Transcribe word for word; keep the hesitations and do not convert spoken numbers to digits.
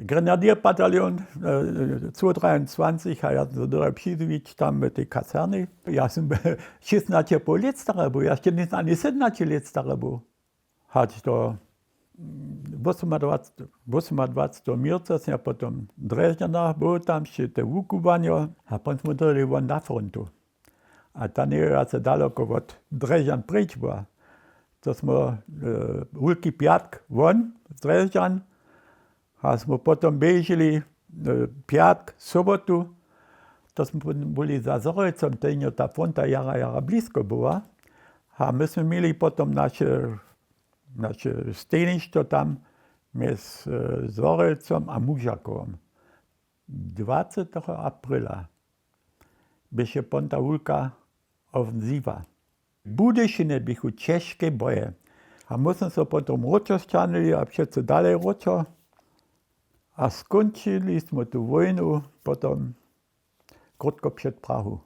Grenadierbataljon, co drejańcwancich, a ja so dyrje přizwić tam w tej kasernje. Ja sym šěsnaće poł lět stary był, ja sće nic ani sydomnaće lět stary był. Hač do wosomadwacet, wosomadwaceteho měrca sym ja potom w Drježdźanach był, tam sće te wukubłanja, a potom smy dyrjeli won na frontu. A ta njeje wjace daloko wot Drježdźan pryč była. To smy wulki pjatk won z Drježdźan, a smy potom běželi pjatk sobotu. To smy potom byli za Zhorjelcom, tehnjo ta fronta jara jara blisko była. A my smy měli potom naše naše stejništo tam mjez Zhorjelcom a Mužakowom. Dwaceteho aprila běše ponta wulka ofensiwa. W Budyšinje běchu ćežke boje, a my smy so potom wróćo sćahnyli a přeco dalej wróćo, a skónčili smy tu wójnu potom krótko před Prahu.